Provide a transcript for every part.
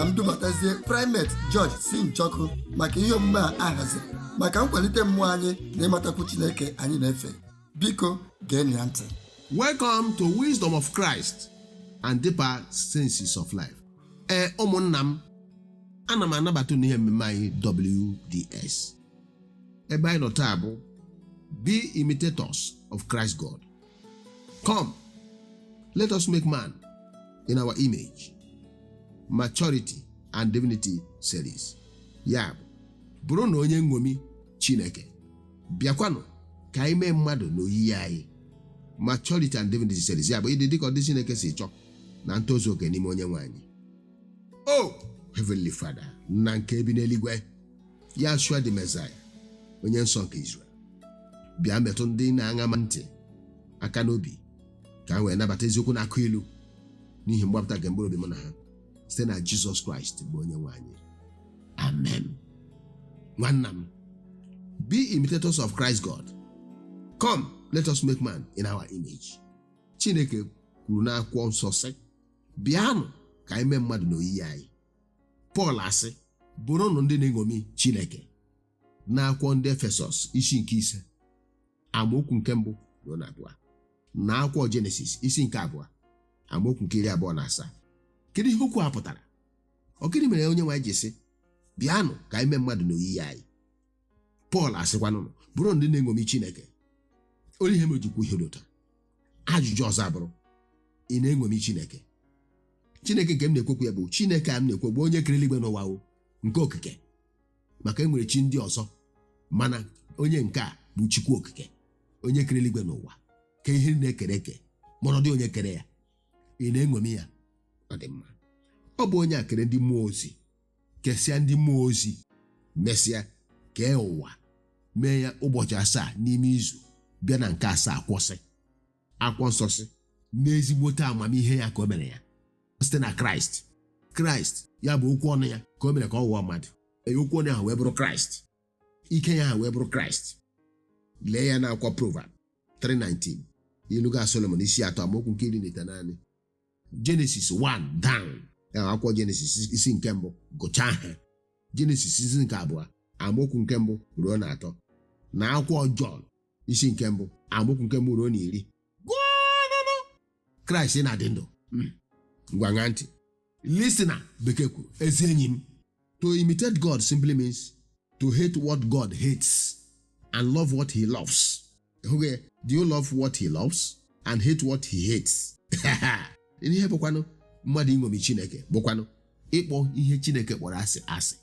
Ka m dubatazie Primate George C. Njoku maka ihe omume a a haziri maka nkwalite mmụọ anyị na ịmatakwu Chineke anyị na-efe. Biko geenụ ya ntị. Welcome to Wisdom of Christ and Deeper Senses of Life. Ee, ụmụnna m, ana m anabata unu ihe mmemme anyị WDS. Ebe anyị nọ taa bụ Be Imitators of Christ God. Come, let us make man in our image. Maturity and Divinity series. Ya bụ, bụrụ na onye nṅomi Chineke. Bịakwanụ ka anyị mee mmadụ n'oyiyi anyị. Maturity and Divinity series, ya bụ ịdị dịka ọdị Chineke si chọọ na ntozu oke n'ime onye nwe anyị. O Heavenly Father, nna nke bi n'eluigwe, Yahshua the Messiah, onye nsọ nke Israel, bịa metụ ndị na-aṅa m ntị aka n'obi ka ha wee nabata eziokwu na-akụ ilu n'ihi mgbapụta nke mkpụrụ obi mụ na ha, site na Jizọs Kraịst bụ onye nwe anyị. Amen. Nwanna m, be imitators of Christ God. Come, let us make man in our image. Chineke kwuru n'akwụkwọ nsọ sị, bịanụ ka anyị mee mmadụ n'oyiyi anyị. Pọl asị, bụrụnụ ndị na-eṅomi Chineke. N'akwụkwọ ndị Efesọs isi nke 5, amaokwu nke 1 ruo na 2, na akwụkwọ Jenesis isi nke 2, amaokwu nke 27. Kedu ihe okwu a pụtara? Ọ gịnị mere onye nwe anyị ji sị, bịanụ ka anyị mee mmadụ n'oyiyi anyị? Pọl asịkwanụ, bụrụ ndị na-eṅomi Chineke. Onye ihe mere o ji kwuo ihe dị ụtọ? Ajụjụ ọzọ abụrụ, ị na-eṅomi Chineke? Chineke nke m na-ekwekwu ya bụ Chineke a m na-ekwu bụ onye kere eluigwe n'ụwa o, nke okike, maka e nwere chi ndị ọzọ, mana onye nke a bụ Chukwu okike, onye kere eluigwe n'ụwa, ka ihe na-ekere eke, mana ọ dị onye kere ya. Ị na-eṅomi ya? Ọ dị mma. Ọ bụ onye a kere ndị mmụọ ozi, kesịa ndị mmụọ ozi, mesịa kee ụwa, mee ya ụbọchị 7 n'ime izu, bịa na nke 7 kwụsị. Akwụkwọ nsọ sị n'ezigbote amamihe ya ka o mere ya site na Kraịst. Kraịst ya bụ okwu ọnụ ya ka o mere ka ọ ghọọ mmadụ. Ee, okwu ọnụ ahụ wee bụrụ Kraịst, ike ya ahụ wee bụrụ Kraịst. Lee ya n'akwụkwọ Proverb 3:19, ilu ga Solomon isi 3, amaokwu nke 19. Genesis 1 down, ya akwụkwọ Genesis isi nke 1, gụchaa ha. Genesis isi nke 2, amaokwu nke 1 ruo na 3, na akwụkwọ Jọn isi nke 1, amaokwu nke 1 ruo na 10. Gụọnụnụ Kraịst na-adị ndụ. Ngwa ṅaa ntị. Listener, bekee kwuru, ezi enyi m, to imitate God simply means to hate what God hates and love what he loves. Okay, do you love what he loves and hate what he hates? Ihe bụkwanụ mmadụ iṅomi Chineke bụkwanụ ịkpọ ihe Chineke kpọrọ asị asị,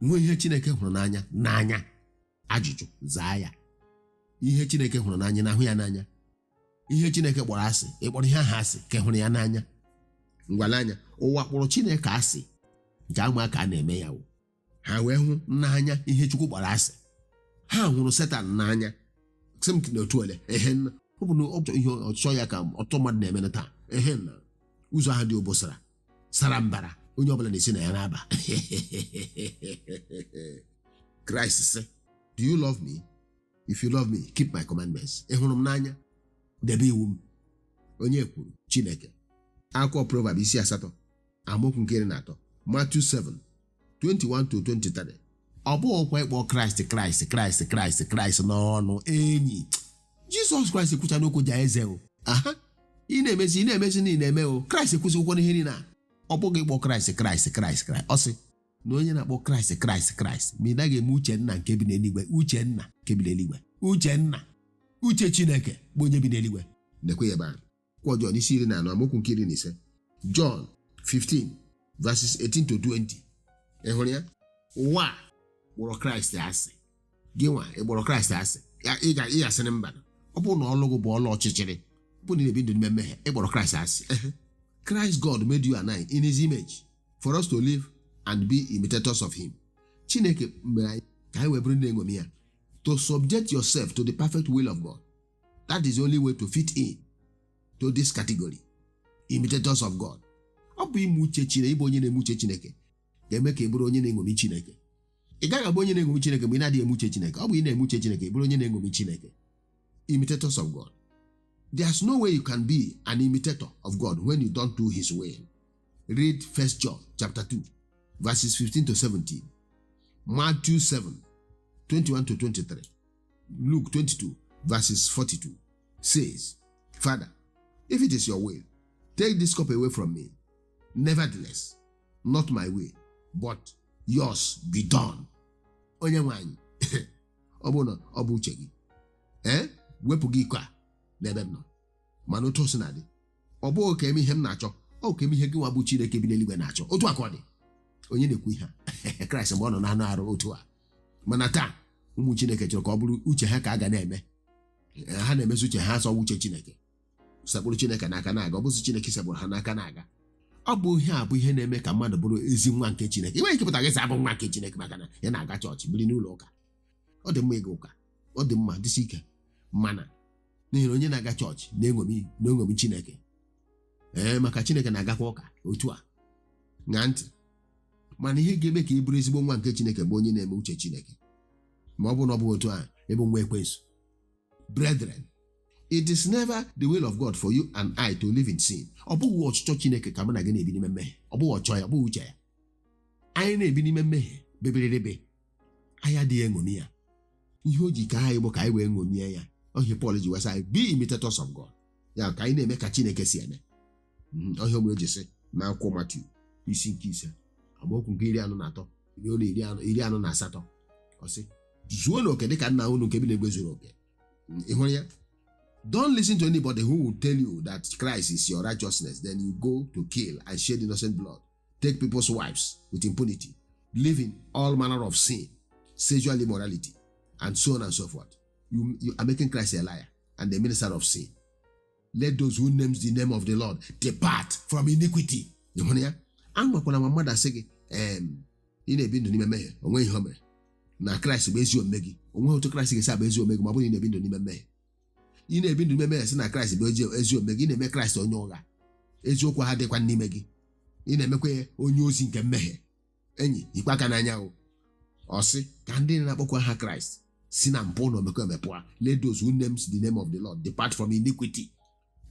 nwee ihe Chineke hụrụ n'anya n'anya. Ajụjụ, zaa ya. Ihe Chineke hụrụ n'anya na ahụ ya n'anya, ihe Chineke kpọrọ asị, ịkpọrọ ihe ahụ asị ka hụrụ ya n'anya. Ngwa n'anya, ụwa kpọrọ Chineke asị nke ama ka a na-eme ya wụ ha wee hụ n'anya ihe Chukwu kpọrọ asị. Ha hụrụ Setan n'anya. Sị m n'otu ole ehe nna, ọ bụ na ihe ọchịchọ ya ka ọtụtụ mmadụ na-eme taa. Ehe nna, ụzọ ahụ dị obosara sara mbara, onye ọbụla na-esi na ya na-aba. Kraịst sị, do you love me? If you love me, keep my commandments. Ị hụrụ m n'anya, debe iwu m. Onye kwuru? Chineke. Akwụkwọ Proverb isi 8, amaokwu nke 13, Matthew 7, 21 to 23. Ọ bụghịkwa ịkpọ Kraịst, Kraịst, Kraịst, Kraịst, Kraịst n'ọnụ enyi. Jizọs Kraịst ekwucha n'okwu ja eze o. Aha, ị na-emezi, ị na-emezi na ị na-eme o. Kraịst ekwuzikwukwo n'ihe niile a. Ọ bụghị ịkpọ Kraịst, Kraịst, Kraịst, Kraịst. Ọ sị na onye na-akpọ Kraịst, Kraịst, Kraịst, ma ị naghị eme uche nna nke bi n'eluigwe. Uche nna nke bi n'eluigwe, uche nna, uche Chineke bụ onye bi n'eluigwe. Nekwe ya ebe ahụ. Akwụkwọ Jọn isi 14, amaokwu nke 15, John 15 verses 18 to 20. Ị hụrụ ya? Ụwa kpọrọ Kraịst asị. Gị nwa, ị kpọrọ Kraịst asị? Ị ga-asịrị mba. Ọ bụrụ na ọlụ gị bụ ọlụ ọchịchịrị, bụ na ị na-ebi ndụ n'ime mmehie, ị kpọrọ Kraịst asị. Christ God made you and I in his image for us to live and be imitators of him. Chineke mere anyị ka anyị wee bụrụ ndị na-eṅomi ya. To subject yourself to the perfect will of God. That is the only way to fit in to this category, imitators of God. Ọ bụ ime uche Chineke, ịbụ onye na-eme uche Chineke ga-eme ka ị bụrụ onye na-eṅomi Chineke. Ị gaghị abụ onye na-eṅomi Chineke mgbe ị na-adịghị eme uche Chineke. Ọ bụ ị na-eme uche Chineke, ị bụrụ onye na-eṅomi Chineke. Imitators of God. There's no way you can be an imitator of God when you don't do his will. Read 1 John chapter 2 verses 15 to 17, Matthew 7, 21 to 23, Luke 22, verses 42 says, "Father, if it is your will, take this cup away from me. Nevertheless, not my will, but yours be done." Onye nwe anyị, ọ bụrụ na ọ bụ uche gị, ee, wepụ gị iko a n'ebe m nọ, mana otu o si na-adị, ọ bụghị ka eme ihe m na-achọ, ọ ka eme ihe gị nwa bụ Chineke bi n'eluigwe na-achọ. Otu a ka ọ dị. Onye na-ekwu ihe a? Kraịst mgbe ọ nọ n'anụ arụ. Otu a, mana taa ụmụ Chineke chọrọ ka ọ bụrụ uche ha ka a ga na-eme. Ha na-emezi uche ha, asọwa uche Chineke, sekpụrụ Chineke n'aka na-aga. Ọ bụzi Chineke sekpụrụ ha n'aka na-aga. Ọ bụ ihe a bụ ihe na-eme ka mmadụ bụrụ ezi nwa nke Chineke. Ị nweghị ike pụta gị sị abụ nwa nke Chineke maka na ya na-aga chọọchị, biri n'ụlọ ụka. Ọ dị mma ịga ụka, ọ dị mma, dịsị ike, mana n'ihi na onye na-aga chọọchị na-eṅomi Chineke, ee, maka Chineke na-agakwa ụka. Otu a, ṅaa ntị, mana ihe ga-eme ka ị bụrụ ezigbo nwa nke Chineke bụ onye na-eme uche Chineke. Ma ọ bụrụ na ọ bụghị otu a, ịbụ nwa ekwensu. Brethren, it is never the will of God for you and I to live in sin. Ọ bụghị ọchịchọ Chineke ka mụ na gị na-ebi n'ime mmehie. Ọ bụghị ọchọ ya, ọ bụghị uche ya. Anyị na-ebi n'ime mmehie bebiriribe, anyị adịghị eṅomi ya. Ihe o ji ka anyị bụ ka anyị wee ṅomie ya. Ohe Pọl ji wesa anyị, "Be imitators of God," ya ka anyị na-eme ka Chineke si eme. Ohe mere o ji sị na akwụkwọ Matiu isi nke 5, amaokwu nke 43 ruo na 48, ọ sị, "Zuo n'oke dịka nna unu nke bi n'eluigwe zuru oke." Ị hụrụ ya? Don't listen to anybody who will tell you that Christ is your righteousness, then you go to kill and shed innocent blood, take people's wives with impunity, live in all manner of sin, sexual immorality, and so on and so forth. You are making Christ a liar and the minister of sin. Let those who names the name of the Lord depart from iniquity. Ị hụrụ ya? Anwakwala ma mmadụ asị gị, ị na-ebi ndụ n'ime mmehie, o nweghị ihe o mere na Kraịst bụ ezi omume gị. O nweghị otu Kraịst ga-esi abụ ezi omume gị ma ọ bụrụ na ị na-ebi ndụ n'ime mmehie. Ị na-ebi ndụ n'ime mmehie sị na Kraịst bụ ezi omume gị, ị na-eme Kraịst onye ụgha. Eziokwu ha dịkwa n'ime gị. Ị na-emekwa ya onye ozi nke mmehie. Enyi, ikpe aka n'anya o. Ọ sị ka ndị na-akpọkwa ha Kraịst si na mpụ na omekome pụọ. Let those who names the name of the Lord depart from iniquity.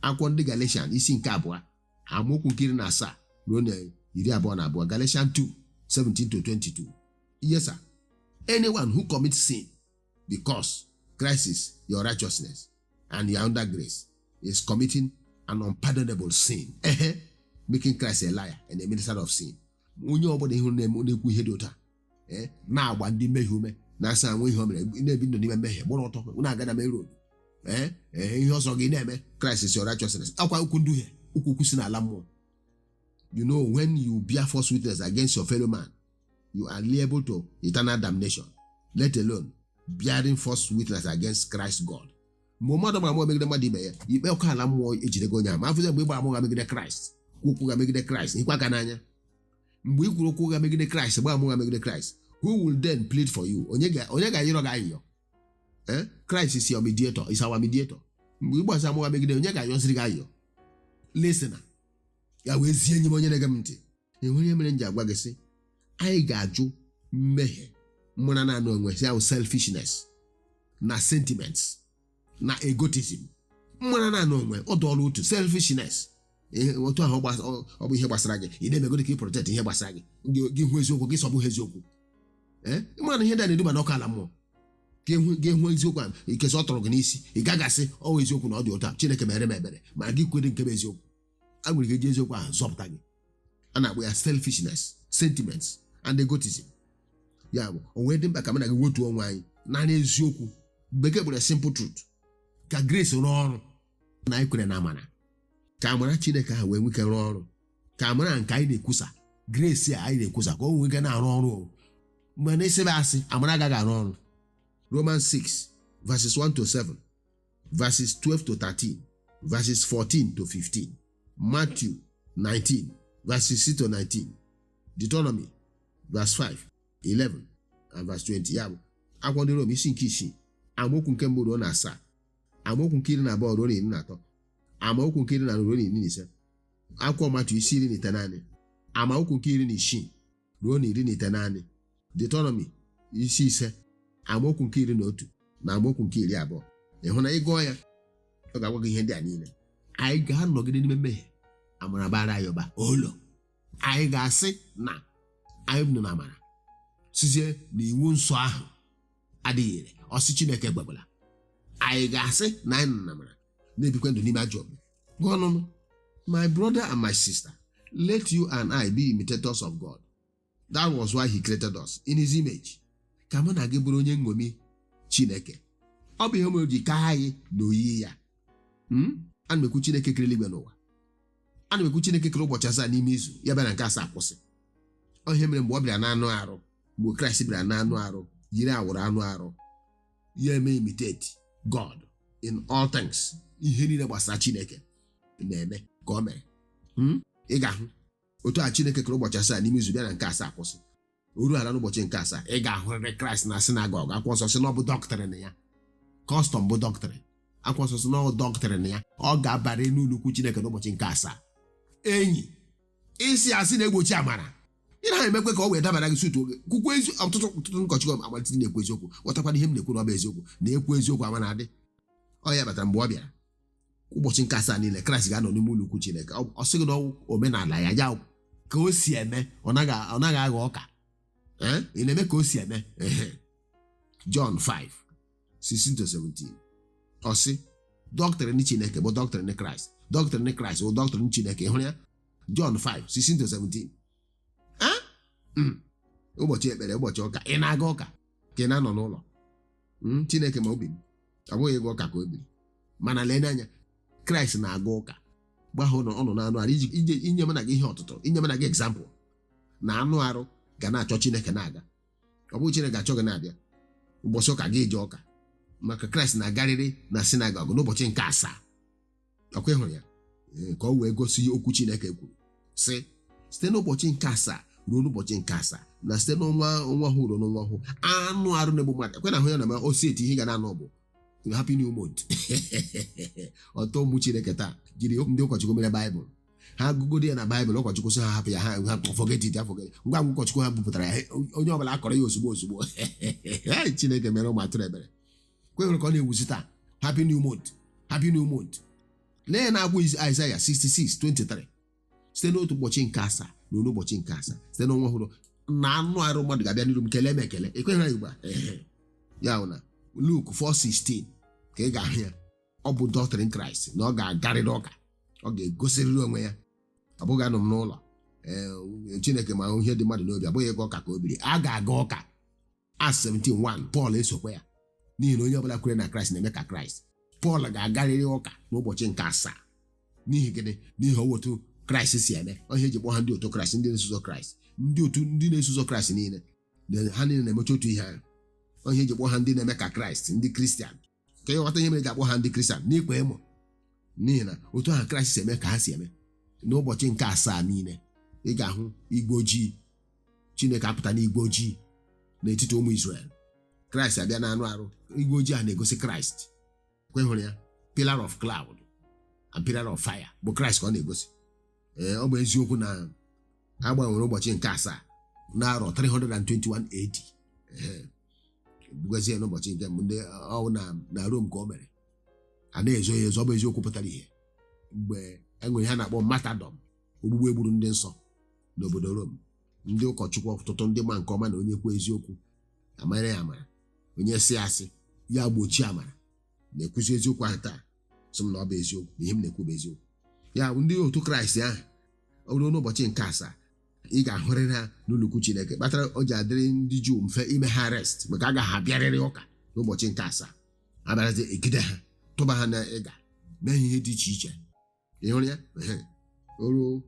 Akwụkwọ ndị Galatian isi nke 2, amaokwu nke 17 ruo na 22. Galatian 2, 17 to 22. Yes sir, anyone who commits sin because Christ is your righteousness and you are under grace is committing an unpardonable sin, ehe, making Christ a liar and a minister of sin. Onye ọbụla ịhụrụ na-ekwu ihe dị otu a, na-agba ndị mmehie ume, na-asa anwụ ihe o mere, na-ebi ndụ n'ime mmehie, gbụrụ ọtọ na-aga na main road, ee ee, ihe ọsọ gị na-eme, Christ is your righteousness, akwa okwu nduhie, okwu okwu si n'ala mmụọ. You know, when you bear false witness against your fellow man, you are liable to eternal damnation, let alone bearing false witness against Christ God. Mgbe mmadụ gbara ama megide mmadụ ibe ya, ikpe ọkụ ala mmụọ ejidego onye ahụ. Ma afụzi mgbe ị gbara ama ụgha megide Kraịst, kwuo okwu ụgha megide Kraịst, ikwe aka n'anya. Mgbe ị kwuru okwu ụgha megide Kraịst, gbaa ama ụgha megide Kraịst, who will then plead for you? Onye ga-ayọrọ gị ayịyọ? Eh? Christ is your mediator, is our mediator. Mgbe ị gbasa ama ụgha megide, onye ga-ayọsiri gị ayịyọ? Listen, ya wee zie enyi m, onye na-ege m ntị, enwere ihe mere m ji agwa gị sị anyị ga-ajụ mmehie mmara naanị onwe si ahụ, selfishness na sentiments na egotism. Mmara naanị onwe, ọ dọọla otu selfishness. Otu ahụ ọ bụ ihe gbasara gị, ị na-emegodi ka ị protect ihe gbasara gị. Gị hụ eziokwu, gị sọbụ eziokwu. Ee, ịmara na ihe ndị a na-eduba n'ọkụ ala mmụọ. Gị hụ eziokwu a, ikesa ọ tọrọ gị n'isi, ị gaghị asị ọ bụ eziokwu na ọ dị ụtọ a, Chineke mere m ebere, ma gị kwere nke bụ eziokwu. A nwere ike iji eziokwu ahụ zọpụta gị. A na-akpọ ya selfishness, sentiments and egotism. Ya bụ, o wee dị mkpa ka mụ na gị wetuo onwe anyị naanị eziokwu. Bekee kpọrọ ya simple truth, ka grace rụọ ọrụ na anyị kwere na amara, ka amara Chineke ahụ wee nwee ike rụọ ọrụ, ka amara nke anyị na-ekwusa, grace a anyị na-ekwusa, ka o nwee ike na-arụ ọrụ. O mgbe na-esebe asị, amara agaghị arụ ọrụ. Romans 6 verses 1 to 7, verses 12 to 13, verses 14 to 15, Matthew 19 verses 6 to 19, Deuteronomy verse 5, 11 and verse 20. Ya bụ akwụkwọ ndị Rom isi nke 6, amaokwu nke 1 ruo na 7, amaokwu nke 12 ruo na 13, amaokwu nke 14 ruo na 15, akwụkwọ Matiu isi 19, amaokwu nke 16 ruo na 19, Deuteronomy isi 5, amaokwu nke 11 na amaokwu nke 20. Ị hụ na ị gụọ ya, ọ ga-agwa gị ihe ndị a niile. Anyị ga-anọgide n'ime mmehie, amara bara anyị ụba? Olo anyị ga-asị na Anyị nọ na amara, sizie na iwu nsọ ahụ adịghị ire, ọsị Chineke gbagbara. Anyị ga-asị na anyị nọ na amara, na-ebikwa ndụ n'ime ajọ omume? Gụọ ọnụnụ. My brother and my sister, let you and I be imitators of God. That was why he created us in his image. Ka mụ na gị bụrụ onye nṅomi Chineke. Ọ bụ ihe mere o ji kaa anyị n'oyiyi ya. Ana m ekwu Chineke kere eluigwe n'ụwa. Ana m ekwu Chineke kere ụbọchị 7 n'ime izu, ya bịa na nke asaa kwụsị. Ọ ihe mere mgbe ọ bịara n'anụ arụ, mgbe Kraịst bịara n'anụ arụ, yiri awụrụ anụ arụ, ya eme imitate God in all things. Ihe niile gbasara Chineke na-eme ka o mere. Ị ga-ahụ otu a Chineke kere ụbọchị 7 n'ime izu, bịa na nke asaa kwụsị. O ruo ala n'ụbọchị nke asaa, ị ga-ahụrịrị Kraịst na synagogue. Akwụkwọ nsọ sị na ọ bụ doctrine ya. Custom bụ doctrine. Akwụkwọ nsọ sị na ọ bụ doctrine ya. Ọ ga-abarị n'ụlọ ukwu Chineke n'ụbọchị nke asaa. Enyi, isi asị na-egbochi amara. Ị naghị emekwe ka ọ wee dabara gị sutu oge kwukwu ezi. Ọtụtụ ọtụtụ ụkọchukwu amalite na-ekwu eziokwu, ghọtakwana ihe m na-ekwu na ọ bụ eziokwu, na-ekwu eziokwu ama na-adị. Ọ ya batara mgbe ọ bịara ụbọchị nke asaa niile, Kraịst ga-anọ n'ime ụlọ ukwu Chineke. Ọ sịghị na omenala ya ya ka o si eme, ọ naghị aghọ ọka. Ị na-eme ka o si eme. John 5 16 to 17, ọ sị doctrine Chineke bụ doctrine Kraịst, doctrine Kraịst bụ doctrine Chineke. Hụrụ ya? John 5 16 to 17. Ụbọchị ekpere, ụbọchị ụka, ị na-aga ụka ka ị na-anọ n'ụlọ? Chineke ma obi m, ọ bụghị ịga ụka ka o biri. Mana lee n'anya, Kraịst na-aga ụka gbahụ na ọ nọ n'anụ arụ iji inye m na gị ihe ọtụtụ, inye m na gị example na anụ arụ ga na-achọ Chineke na-aga. Ọ bụghị Chineke ga-achọ gị na-abịa ụbọchị ụka gị eje ụka. Maka Kraịst na-agarịrị na synagogue n'ụbọchị nke asaa. Ọkwa ịhụrụ ya? Ka ọ wee gosi okwu Chineke kwuru sị, site n'ụbọchị nke asaa ruo n'ụbọchị nke asaa, na site n'ọnwa ọnwa ọhụụ ruo n'ọnwa ọhụụ, anụ arụ na-egbu mmadụ. Ekwe na ahụ ya na o si eti ihe ga na-anụ bụ happy new month. Ọtọ ụmụ Chineke taa jiri ndị ụkọchukwu mere Baịbụl ha gụgodo ya na Baịbụl. Ụkọchukwu sị ha hapụ ya, ha forget it, ya forget it. Ngwa ngwa ụkọchukwu ha bupụtara ya, onye ọbụla akọrọ ya ozugbo ozugbo. Hey, Chineke mere ụmụ atụrụ ebere. Kwe ka ọ na-ewuzi taa, happy new month, happy new month. Lee ya na-agwụ Aịzaya 66:23, site n'otu ụbọchị nke asaa ruo n'ụbọchị nke asaa, site n'ọnwa ọhụrụ, na anụ arụ mmadụ ga-abịa n'iru m kelee m ekele. Ekweghị ha ugbu a. Ya bụ na Luke 4:16 ka ị ga-ahụ ya. Ọ bụ doctrine Kraịst na ọ ga-agarịrị ụka, ọ ga-egosirịrị onwe ya. Ọ bụghị anọ m n'ụlọ. Ee, Chineke ma ihe dị mmadụ n'obi. Abụghị ịga ụka ka o biri. A ga-aga ụka. Acts 17:1, Pọl esokwa ya, n'ihi na onye ọbụla kwere na Kraịst na-eme ka Kraịst. Pọl ga-agarịrị ụka n'ụbọchị nke asaa. N'ihi gịnị? N'ihi otu Kraịst si eme. Ihe eji kpọọ ha ndị otu Kraịst, ndị na-eso ụzọ Kraịst, ndị otu ndị na-eso ụzọ Kraịst niile, ha niile na-emecha otu ihe ahụ. Ihe eji kpọọ ha ndị na-eme ka Kraịst, ndị Kristian. Ka ịghọta ihe mere eji akpọ ha ndị Kristian n'ikwa emo, n'ihi na otu ahụ Kraịst si eme ka ha si eme. N'ụbọchị nke asaa niile, ị ga-ahụ igwe ojii Chineke apụta n'igwe ojii n'etiti ụmụ Izrel. Kraịst abịa n'anụ arụ. Igwe ojii ahụ na-egosi Kraịst. Kwe hụrụ ya? Pillar of cloud and pillar of fire bụ Kraịst ka ọ na-egosi. Ee, ọ bụ eziokwu na a gbanwere ụbọchị nke asaa n'arọ 321 AD. Ee, bugazie n'ụbọchị nke mbụ ndị ọ na Rome ka o mere. A na-ezo ya ezo. Ọ bụ eziokwu pụtara ihe mgbe e nwere ihe a na-akpọ martyrdom, ogbugbu egburu ndị nsọ n'obodo Rome. Ndị ụkọchukwu, ọtụtụ ndị ma nke ọma na onye kwu eziokwu amara ya amara, onye si asị ya gbochie amara. Na-ekwuzi eziokwu ahụ taa, sị m na ọ bụ eziokwu, na ihe m na-ekwu bụ eziokwu. Ya bụ ndị otu Kraịst ahụ, ọ ruo n'ụbọchị nke asaa, ị ga-ahụrịrị ha n'ụlọukwu Chineke. Kpatara o ji adịrị ndị Juu mfe ime ha arrest, maka agaghị abịarịrị ụka n'ụbọchị nke asaa. Abịarazi egide ha, tụba ha na ịga mee ha ihe dị iche iche. Ị hụrụ ya? Ehe. O ruo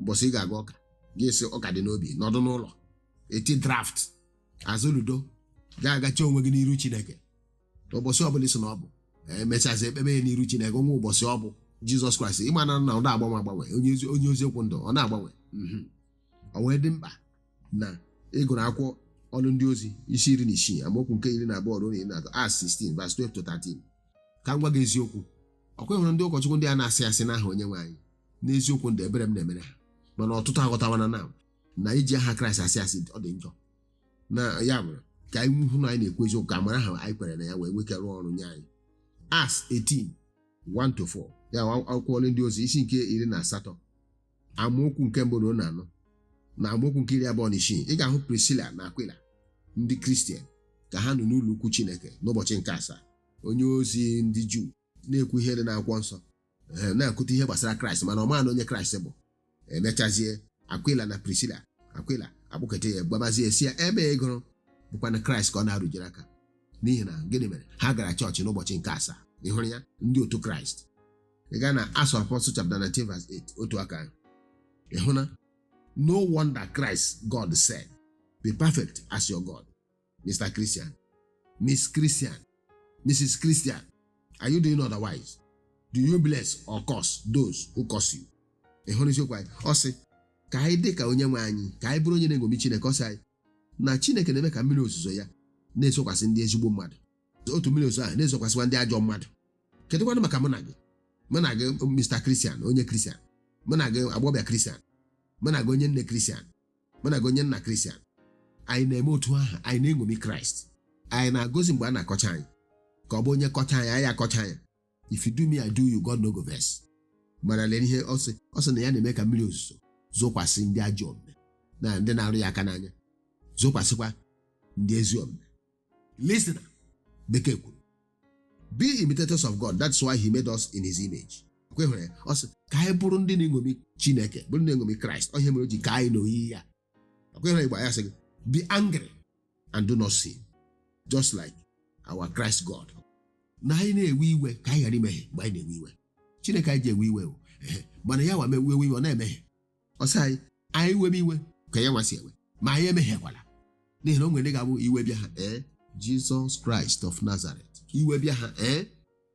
ụbọchị ị ga-aga ụka, gị sị ụka dị n'obi, nọdụ n'ụlọ eti draft azụludo, ga-agacha onwe gị n'iru Chineke. Ụbọchị ọbụla isi na ọ bụ emechazi ekpebe ya n'iru Chineke onwe ụbọchị ọ bụ Jizọs Kraịst. Ịma na ọ na-agbanwe agbanwe, onye oziokwu ndụ, ọ na-agbanwe. Ọ wee dị mkpa na ịgụrụ akwụkwọ Ọlụ Ndị Ozi isi 16, amaokwu nke 12 ruo na 13, Acts 16 verse 12 to 13. Ka m gwa gị eziokwu, ọkwa ịhụrụ ndị ụkọchukwu ndị a na-asị asị n'aha Onye nwe anyị, n'eziokwu ndụ, ebere m na-emere ha. Mana ọtụtụ aghọtawana na iji aha Kraịst asị asị ọ dị njọ. Na ya mere ka anyị hụ na anyị na-ekwu eziokwu, ka amara ha anyị kwere na ya wee nweke rụọ ọrụ nye anyị. Acts 18 1 to 4, ya akwụkwọ Ọlụ Ndị Ozi isi nke 18, amaokwu nke mbụ ruo na anọ. Na amaokwu nke 26, ị ga-ahụ Priscilla na Aquila, ndị Kristian, ka ha nọ n'ụlọ ukwu Chineke n'ụbọchị nke asaa. Onye ozi ndị Juu na-ekwu ihe dị n'akwụkwọ nsọ, na-akụta ihe gbasara Kraịst, mana ọ maghị na onye Kraịst bụ. Emechazie, Aquila na Priscilla, Aquila akpụkọta ya, gbabazie, si ya ebe ị gụrụ bụkwa na Kraịst ka ọ na-arụjere aka. N'ihi na gịnị mere ha gara chọọchị n'ụbọchị nke asaa? Ị hụrụ ya? Ndị otu Kraịst. Ị gaa na Acts of Apostles chapter 19 verse 8, otu aka ahụ. Ị hụ na no wonder Christ God said, "Be perfect as your God." Mr. Christian, Miss Christian, Mrs. Christian, are you doing otherwise? Do you bless or curse those who curse you? Ị hụrụ isiokwu anyị? Ọ sị ka anyị dị ka onye nwe anyị, ka anyị bụrụ onye na-eṅomi Chineke. Ọ sị anyị na Chineke na-eme ka mmiri ozuzo ya na-ezokwasị ndị ezigbo mmadụ, otu mmiri ozuzo ahụ na-ezokwasịkwa ndị ajọ mmadụ. Kedụkwanụ maka mụ na gị? Mụ na gị, Mr. Christian, onye Christian, mụ na gị, agbọbịa Christian, mụ na gị, onye nne Christian, mụ na gị, onye nna Christian, anyị na-eme otu ahụ? Anyị na-eṅomi Kraịst? Anyị na-agọzi mgbe a na-akọcha anyị, ka ọ bụ onye kọcha anyị, anyị akọcha anyị? If you do me, I do you, God no go vex. Mana lee ihe ọ sị. Ọ sị na ya na-eme ka mmiri ozuzo zokwasị ndị ajọ omume na ndị na-arụ ya aka n'anya, zokwasịkwa ndị ezi omume. Listen, bekee kwuru, "Be imitators of God. That's why he made us in his image." Kwe hụrụ ya? Ọ sị ka anyị bụrụ ndị na-eṅomi Chineke, bụrụ ndị na-eṅomi Kraịst. Ọ ihe mere o ji ka anyị n'oyiyi ya. Kwe hụrụ Igbo ya sị gị, "Be angry and do not sin, just like our Christ God." Na anyị na-ewe iwe, ka anyị ghara imehie mgbe anyị na-ewe iwe. Chineke anyị ji ewe iwe o. Ehe, mana ya nwa mewe iwe, ọ na-emehie. Ọ sị anyị, anyị webe iwe ka ya nwa si ewe, ma anyị emehiekwala, n'ihi na o nwere ndị ga-abụ iwe bịa ha, ee, Jizọs Kraịst of Nazareth, iwe bịa ha, ee,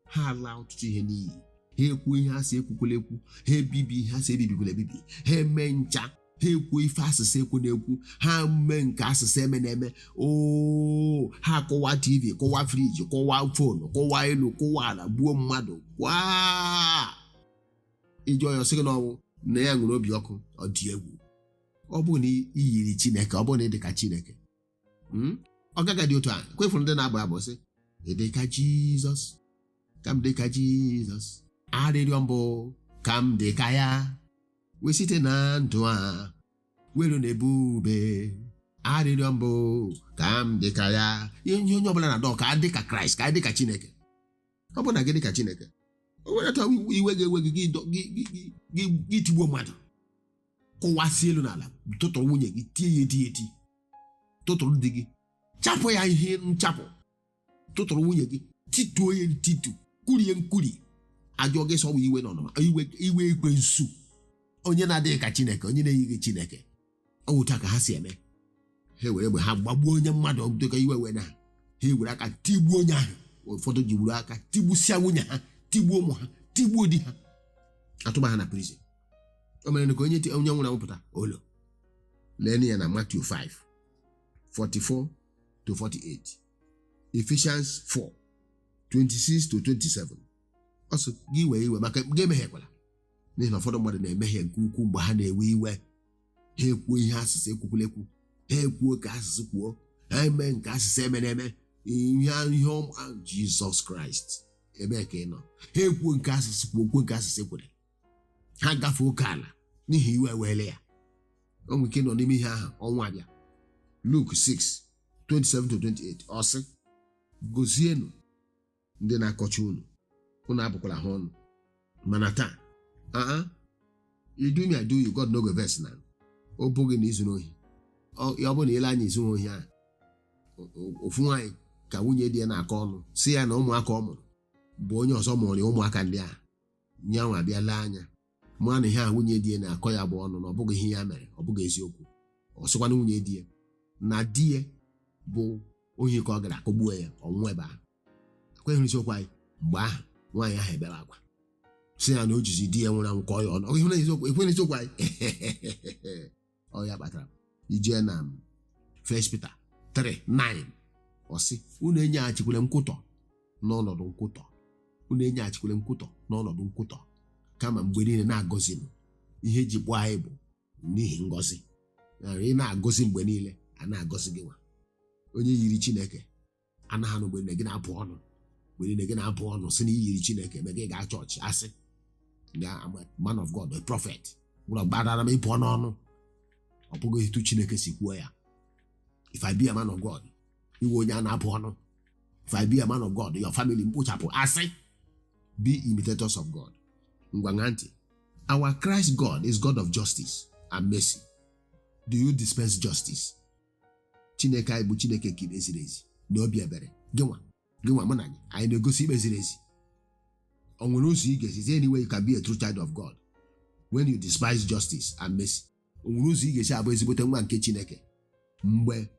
ha ala ọtụtụ ihe n'iyi, ha ekwu ihe ha si ekwukwala ekwu, ha ebibi ihe ha si ebibikwala ebibi, ha eme ncha, ha ekwu ife asịsị ekwu na-ekwu, ha mee nke asịsị eme na-eme oo, ha kụwa TV, kụwa fridge, kụwa phone, kụwa elu, kụwa ala, gbuo mmadụ kwaa. Iji ọya sị gị na ọnwụ na ya nwere obi ọkụ. Ọ dị egwu. Ọ bụrụ na ị yiri Chineke, ọ bụrụ na ị dị ka Chineke, ọ gaghị dị otu a. Kwefuru ndị na-abụ abụ sị, "Ị dị ka Jizọs, ka m dị ka Jizọs, arịrịọ mbụ ka m dị ka ya, wee site na ndụ a were na ebube, arịrịọ mbụ ka m dị ka ya." Ihe onye ọbụla na-adọ ka adị ka Kraịst, ka adị ka Chineke. Ọ bụ na gị dị ka Chineke, o nwere atọ iwe ga-ewe gị, gị tigbuo mmadụ, kụwasị elu n'ala, tụtụrụ nwunye gị, tie ya eti eti, tụtụrụ di gị, chapụ ya ihe nchapụ, tụtụrụ nwunye gị, tituo ya ntitu, kurie nkuri ajọ gị, sọwa iwe n'ọnụma, iwe, iwe ekwensu, onye na-adịghị ka Chineke, onye na-eyighị Chineke. Ọ wụ otu a ka ha si eme. Ha were egbe ha gbagbuo onye mmadụ dịka iwe wee na ha. Ha were aka tigbuo onye ahụ. Ụfọdụ ji gburu aka tigbusịa nwunye ha, tigbuo ụmụ ha, tigbuo di ha, atụba ha na prison. O mere ka onye onye nwụrụ anwụ pụta olo. Lee ya na Matthew 5 44 to 48, Ephesians 4 26 to 27. Ọ sị gị wee iwe maka gị emehiekwala, n'ihi na ụfọdụ mmadụ na-emehie nke ukwuu mgbe ha na-ewe iwe. Ha ekwuo ihe asịsị ekwukwala ekwu, ha ekwuo ka asịsị kwuo, ha eme nke asịsị eme na-eme ihe ihe ọma. Jizọs Kraịst, ebee ka ị nọ? Ha ekwuo nke asịsị kwuo, kwuo nke asịsị kwere, ha gafee oke ala n'ihi iwe weele ya. O nwere ike ịnọ n'ime ihe ahụ, ọnwa abịa. Luke 6 27 to 28, ọ sị, "Gozienụ ndị na-akọcha unu, unu abụkwala ha ọnụ." Mana taa, aa, you do me, I do you, God no go vex. Na ọ bụghị na izuru ohi, ọ bụ na ile anya izuru ohi ahụ. Ofu nwaanyị ka nwunye di ya na-akọ ọnụ, si ya na ụmụaka ọ mụrụ bụ onye ọzọ mụrụ ya. Ụmụaka ndị a nyanwa abịa lee anya ma na ihe a nwunye di ya na-akọ ya bụ ọnụ, na ọ bụghị ihe ya mere, ọ bụghị eziokwu. Ọ sịkwana nwunye di ya na di ya bụ ohi ka ọ gara akọgbuo ya, ọnwụ ebe ahụ. Ekweghị isiokwu anyị. Mgbe ahụ nwaanyị ahụ ebere akwa, si ya na o jizi di ya nwụrụ anwụ kọọ ya ọnụ. Ọ ịhụ na eziokwu, ekweghị isiokwu anyị. Ọ ya kpatara ijee na First Peter 3:9, ọ sị, "Unu enyeghachikwala nkwutọ n'ọnọdụ nkwutọ, unu enyeghachikwala nkwutọ n'ọnọdụ nkwutọ, kama mgbe niile na-agọzinụ." Ihe eji kpọọ anyị bụ n'ihi ngọzi. Na ị na-agọzi mgbe niile, a na-agọzi gị. Nwa onye yiri Chineke anaghị anụ mgbe niile gị na-abụ ọnụ, mgbe niile gị na-abụ ọnụ si na iyiri Chineke. Eme gị gaa chọọchị, asị ya, "I'm a man of God, a prophet," gwụrụ gbadara m ịpụọ n'ọnụ. Ọ bụghị etu Chineke si kwuo ya. If I be a man of God, iwe onye a na-abụ ọnụ. If I be a man of God, your family mkpochapụ. Asị. Be imitators of God. Ngwa, ṅaa ntị. Our Christ God is God of justice and mercy. Do you dispense justice? Chineke anyị bụ Chineke nke ikpe ziri ezi na obi ebere. Gịnwa, gịnwa, mụ na gị, anyị na-egosi ikpe ziri ezi? O nwere ụzọ ị ga-esi, any way you can be a true child of God when you despise justice and mercy? O nwere ụzọ ị ga-esi abụ ezigbote nwa nke Chineke mgbe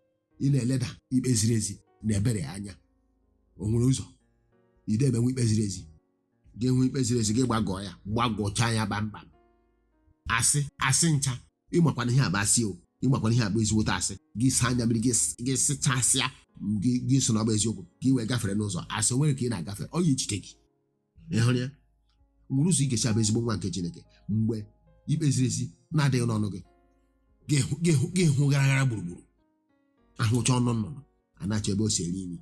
ị na-eleda ikpe ziri ezi na ebere anya? O nwere ụzọ idebe nwe ikpe ziri ezi? Gị hụ ikpe ziri ezi, gị gbagọọ ya, gbagọchaa ya kpamkpam. Asị, asị ncha. Ịmakwana ihe abụ asị o, ịmakwana ihe abụ ezigbote asị. Gị saa anya mmiri, gị sịchasịa, gị so na ọ bụ eziokwu, gị wee gafere n'ụzọ asị. O nwere ka ị na-agafe, ọ ya ejide gị. Ị hụrụ ya? Nwere ụzọ ị ga-esi abụ ezigbo nwa nke Chineke mgbe ikpe ziri ezi na-adịghị n'ọnụ gị? Gị hụ gara gara gburugburu, ahụcha ọnụ nnụnụ a na-achọ ebe o si eri nri.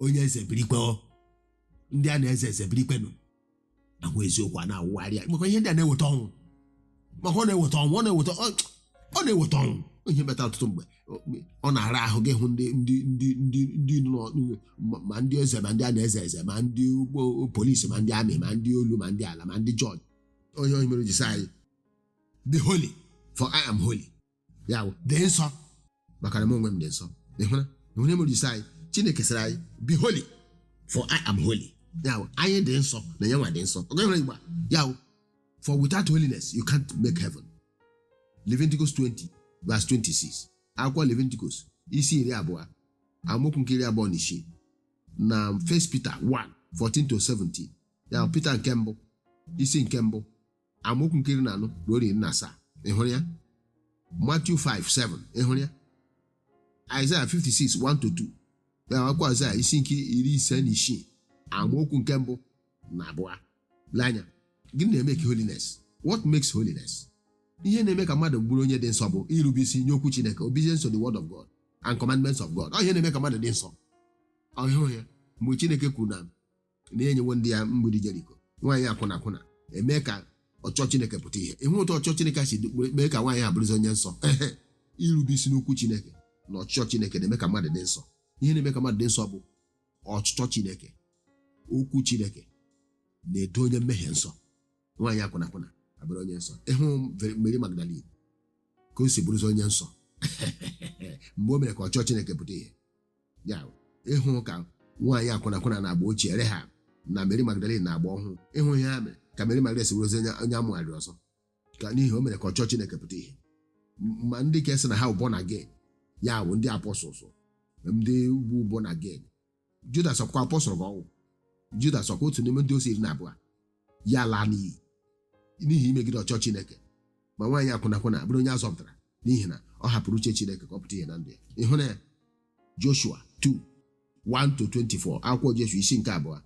Onye eze birikwe o. Ndị a na-eze eze birikwenụ. Ahụ eziokwu a na-awụgharị ya. Maka ihe ndị a na-eweta ọnwụ, maka ọ na-eweta ọnwụ, ọ na-eweta ọnwụ. Ihe kpatara ọtụtụ mgbe ọ na-ara ahụ gị hụ ndị nọ, ma ndị eze, ma ndị a na-eze eze, ma ndị ugbo polisi, ma ndị amị, ma ndị olu, ma ndị ala, ma ndị jọji. Onye mere ji sị anyị, "Be holy, for I am holy." Ya bụ, dị nsọ maka na m onwe m dị nsọ. Ị hụra onye mere ji sị anyị, Chineke sịrị anyị, "Be holy, for I am holy." Ya bụ, anyị dị nsọ na ya nwa dị nsọ. Ọ gaghị Igbo a. Ya bụ, for without holiness you can't make heaven. Leviticus 20 verse 26. Akwụkwọ Leviticus isi 20, amaokwu nke 26, na 1 Peter 1 14 to 17. Ya bụ, Peter nke mbụ, isi nke mbụ, amaokwu nke 14 ruo 17. Ị hụrụ ya? Matthew 5 7. Ị hụrụ ya? Isaiah 56 1 to 2. Ya bụ, akwụkwọ Isaiah isi nke 56, amaokwu nke mbụ na abụọ. Lee anya, gịnị na-eme ka holiness? What makes holiness? Ihe na-eme ka mmadụ bụrụ onye dị nsọ bụ irube isi nye okwu Chineke, obedience to the word of God and commandments of God. Ọ ihe na-eme ka mmadụ dị nsọ. Ọ hụ ya mgbe Chineke kwuru na na-enyewo ndị ya mgbidi Jeriko, nwaanyị akwụna akwụna eme ka ọchọ Chineke pụta ihe. Ịhụ ụtọ ọchọ Chineke si mee ka nwaanyị a bụrụzi onye nsọ. Ehe, irube isi n'okwu Chineke na ọchịchọ Chineke na-eme ka mmadụ dị nsọ. Ihe na-eme ka mmadụ dị nsọ bụ ọchịchọ Chineke. Okwu Chineke na-edo onye mmehie nsọ. Nwaanyị akwụna akwụna abụrụ onye nsọ. Ịhụ Mary Magdalene ka o si bụrụzi onye nsọ mgbe o mere ka ọchọ Chineke pụta ihe. Ya ịhụ ka nwaanyị akwụna akwụna na-agba ochie Rehab na Mary Magdalene na-agba ọhụụ, ịhụ ihe ha mere ka Mary Magdalene si bụrụzi onye amụgharịrị ọzọ, ka n'ihi o mere ka ọchọ Chineke pụta ihe. Ma ndị ka sị na ha bụ born again, ya bụ ndị apostles, ndị bụ born again. Judas ọkwa apostle ka ọwụ? Judas ọkwa otu n'ime ndị ozi 12? Ya laa n'iyi n'ihi imegide ọchọ Chineke. Ma nwaanyị akwụnakwụna bụrụ onye a zọpụtara n'ihi na ọ hapụrụ uche Chineke ka ọ pụta ihe na ndụ ya. Ịhụ na ya? Joshua 2 1 to 24. Akwụkwọ Joshua isi nke abụọ,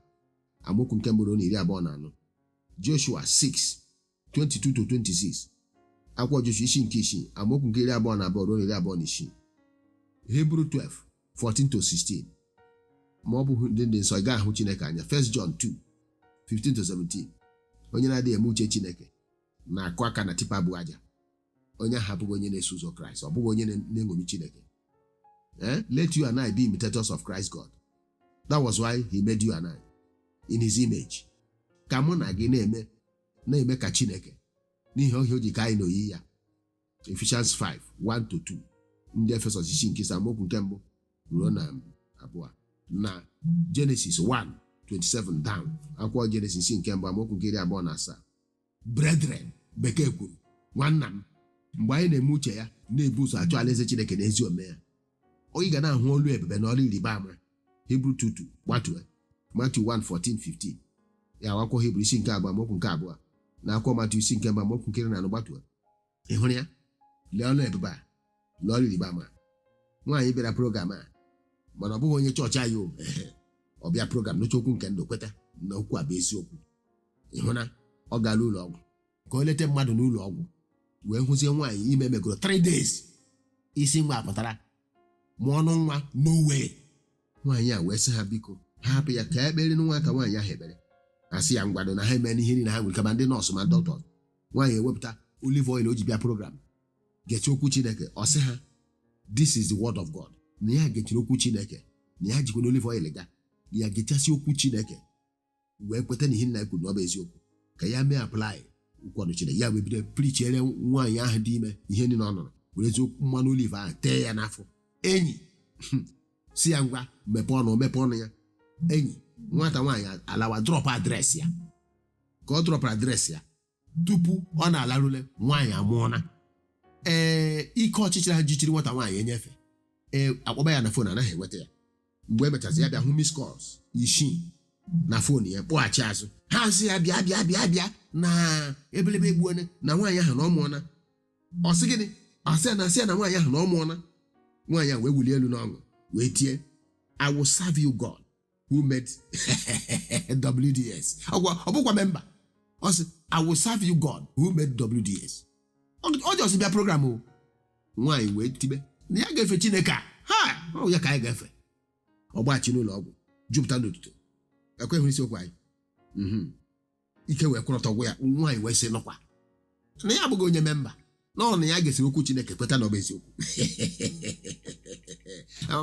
amaokwu nke mbụ ruo na 24. Joshua 6 22 to 26. Akwụkwọ Joshua isi nke isii, amaokwu nke 22 ruo na 26. Hebrew 12 14 to 16. Ma ọ bụghị ndị dị nsọ, ị gaghị ahụ Chineke anya. 1 John 2 15 to 17. Onye na-adịghị eme uche Chineke na-akụ aka na tipa bụ aja. Onye ahụ abụghị onye na-eso ụzọ Kraịst, ọ bụghị onye na-eṅomi Chineke. Eh? Let you and I be imitators of Christ God. That was why he made you and I in his image. Ka mụ na gị na-eme ka Chineke n'ihi ohe o ji ka anyị n'oyi ya. Ephesians 5 1 to 2. Ndị Efesọs isi nke ise, amaokwu nke mbụ ruo na abụọ, na Genesis 1 27 down. Akwụkwọ Genesis isi nke mbụ, amaokwu nke 27. Brethren, bekee kwuru, nwanna m, mgbe anyị na-eme uche ya, na-ebu ụzọ achọ alaeze Chineke na ezi omume ya, onye ga na-ahụ olu ebube na ọrụ ịrịba ama. Hebrew 2:2 gbatue Matthew 1 14 15. Ya akwụkwọ Hebrew isi nke abụọ, amaokwu nke abụọ, na akwụkwọ Matthew isi nke mbụ, amaokwu nke 14 gbatue. Ị hụrụ ya? Lee ọnụ ebube a, lee ọrụ ịrịba ama. Nwaanyị bịara program a, mana ọ bụghị onye chọọchị anyị o. Ehe, ọ bịa program n'oche okwu nke ndụ, kweta na okwu a bụ eziokwu. Ị hụ na ọ gara ụlọ ọgwụ ka o leta mmadụ n'ụlọ ọgwụ, wee hụzie nwaanyị ime megoro 3 days, isi nwa pụtara ma ọnụ nwa no way. Nwaanyị a wee sị ha, biko ha hapụ ya ka ekpere nwata nwaanyị ahụ ekpere. Asị ya ngwado na ha eme ihe niile ha nwere, kama ndị nọọsụ ma dọkịta. Nwaanyị ewepụta olive oil o ji bịa program. Gechi okwu Chineke. Ọ sị ha, "This is the word of God," na ya gechiri okwu Chineke, na ya jikwa n'olive oil ga ya gechasị okwu Chineke wee kweta na ihe nna ya kwuru na ọ bụ eziokwu, ka ya mee apply okwu ọnụ Chineke. Ya wee bido preachiere nwaanyị ahụ dị ime ihe niile ọ nụrụ, were eziokwu mmanụ olive ahụ tee ya n'afọ. Enyi, si ya, "Ngwa, mepee ọnụ." Mepee ọnụ ya. Enyi, nwata nwaanyị alawa, drop address ya. Ka ọ dropụrụ address ya, tupu ọ na-alarule, nwaanyị amụọna. Ee, ike ọchịchịrị ha jichiri nwata nwaanyị enyefe. Ee, akpọba ya na phone, anaghị enweta ya. Mgbe emechazị, ya bịa hụ miss calls isii na phone ya, kpọghachi azụ. Ha sị ya, "Bịa, bịa, bịa, bịa na ebelebe egbuone na nwaanyị ahụ na ọ mụọna." Ọ sị, "Gịnị?" Asị ya na, asị ya na nwaanyị ahụ na ọ mụọna. Nwaanyị a wee wulie elu n'ọṅụ wee tie, "I will serve you, God who made WDS." Ọ bụkwa member. Ọ sị, "I will serve you, God who made WDS." Ọ just bịa program o. Nwaanyị wee tibe na ya ga-efe Chineke a. Ha ọ ya ka anyị ga-efe. Ọgbaghachi n'ụlọ ọgwụ jupụta n'otuto. Ekweghị isiokwu anyị. Ike wee kwụrọta ọgwụ ya. Nwaanyị wee sị nọkwa na ya abụghị onye member, na ọ na ya ga-esiri okwu Chineke kweta na ọ bụ eziokwu.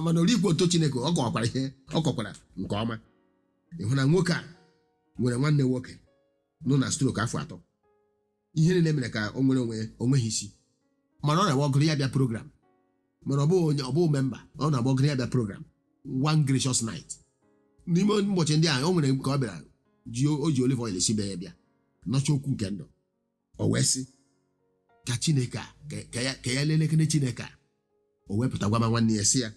Mana orikwu oto Chineke, ọ kọwakwara ihe ọ kọkwara nke ọma. Ịhụ na nwoke a nwere nwanne nwoke nọ na stroke afọ 3. Ihe niile mere ka o nwere onwe ya, o nweghị isi, mana ọ na-agba ọgụrụ ya bịa program. Mana ọ bụghị onye, ọ bụghị member. Ọ na-agba ọgụrụ ya bịa program. One gracious night n'ime ụbọchị ndị ahụ, o nwere nke ọ bịara ji, o ji olive oil si be ya bịa nọcha okwu nke ndụ. O wee sị ka Chineke a ka ya lelekene Chineke a. O wepụta gwa ma nwanne ya, sị ya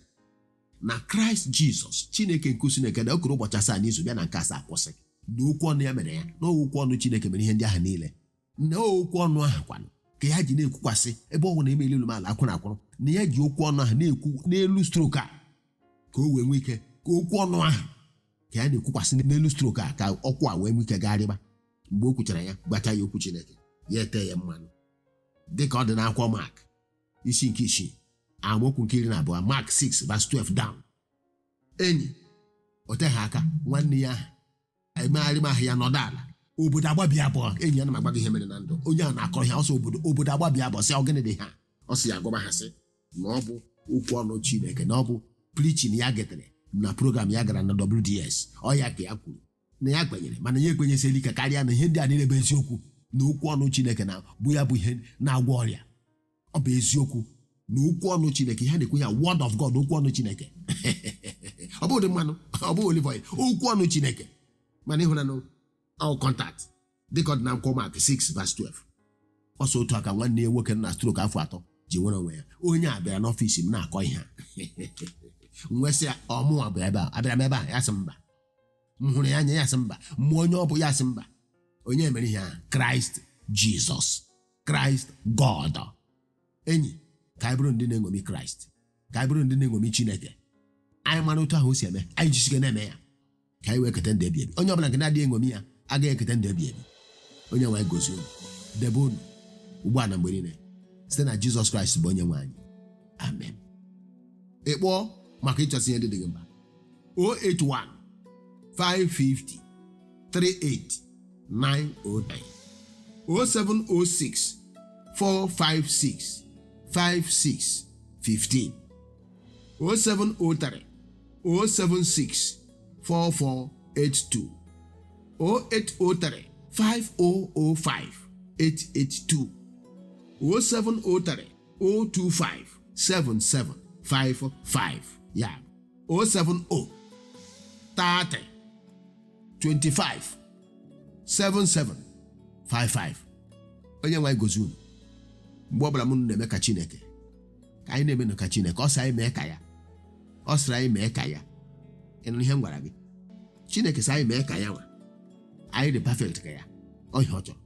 na Kraịst Jizọs, Chineke nke Chineke na o kere ụbọchị 7 n'izu, bịa na nke asaa kwụsị, na okwu ọnụ ya mere ya, na okwu ọnụ Chineke mere ihe ndị ahụ niile, na okwu ọnụ ahụ kwanụ ka ya ji na-ekwukwasị ebe ọ bụ na eme elu ala akwụrụ akwụrụ, na ya ji okwu ọnụ ahụ na-ekwu n'elu stroke a ka o wee nwee ike, ka okwu ọnụ ahụ ka ya na-ekwukwasị n'elu stroke a ka ọkwụ a wee nwee ike gagharịba. Mgbe o kwuchara ya, gbacha ya okwu Chineke, ya ete ya mmanụ dịka ọ dị n'akwụkwọ Mark isi nke 6, amaokwu nke 12, Mark 6 verse 12 down. Enyi, o teghị aka, nwanne ya ahụ emegharị m ahụ, ya nọdụ ala. Obodo agbabi abụọ. Enyi ya, na m agba gị ihe mere na ndụ onye a na-akọrọ ihe ọsọ. Obodo agbabi abụọ, sị, "Ọ gịnị dị ha?" Ọ sị ya agwaba ha, sị na ọ bụ okwu ọnụ Chineke, na ọ bụ preaching ya getere na program ya gara na WDS. Ọ ya ka ya kwuru na ya kwenyere, mana ya ekwenyesiela ike karịa na ihe ndị a niile bụ eziokwu, na okwu ọnụ Chineke na bụ ya bụ ihe na-agwọ ọrịa. Ọ bụ eziokwu na okwu ọnụ Chineke, ihe a na-ekwu ya, word of God, okwu ọnụ Chineke, ọ bụghị mmanụ, ọ bụghị olive oil, okwu ọnụ Chineke. Mana ịhụnanụ ọ contact dịka ọ dị na akwụkwọ Mark 6 verse 12. Ọsọ otu aka nwanne ya nwoke na stroke afọ 3 ji nwere onwe ya. Onye a bịara n'ọfịs m na-akọ ihe a. M wee sị ya, "Ọmụnwa bụ ebe a, abịara m ebe a?" Ya sị mba. M hụrụ ya anya? Ya sị mba. Mmụọ onye ọ bụ? Ya sị mba. Onye mere ihe a? Kraịst Jizọs, Kraịst God. Enyi, ka anyị bụrụ ndị na-eṅomi Kraịst, ka anyị bụrụ ndị na-eṅomi Chineke. Anyị mara otu ahụ o si eme, anyị jisike na-eme ya, ka anyị wee keta ndụ ebi ebi. Onye ọbụla nke na-adịghị eṅomi ya agaghị eketa ndụ ebi ebi. Onye nwe anyị gozie unu, debe unu ugbu a na mgbe niile, site na Jizọs Kraịst bụ onye nwe anyị. Amen. Ị kpọọ maka ịchọsị ihe ndị dị gị mkpa: 081 550 38 909, 0706 456 56 15, 0703 076 4482, 0803 5005 882, 0703 025 7755, ya 070 30 25 77 55. Onye nwe anyị gozie unu mgbe ọbụla m na-eme ka Chineke, ka anyị na-eme ka Chineke. Ọ sị anyị mee ka ya, ọ sịrị anyị mee ka ya. Ị nụrụ ihe m gwara gị? Chineke sị anyị mee ka ya nwa, anyị dị perfect ka ya. Ọ ihe ọ chọrọ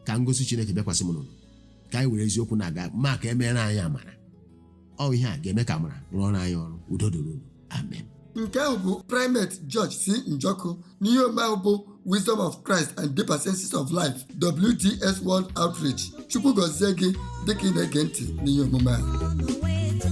ka ngosi Chineke bịakwasị m n'ụlọ, ka anyị were eziokwu na-aga, ma ka emere anyị amara. Ọ ihe a ga-eme ka amara rụọ ọrụ anyị ọrụ. Udo dịrị unu. Amen. Nke ahụ bụ Primate George C. Njoku n'ihe omume ahụ bụ Wisdom of Christ and Deeper Senses of Life, WDS World Outreach. Chukwu gọzie gị dịka ị na-ege ntị n'ihe omume a. On the way to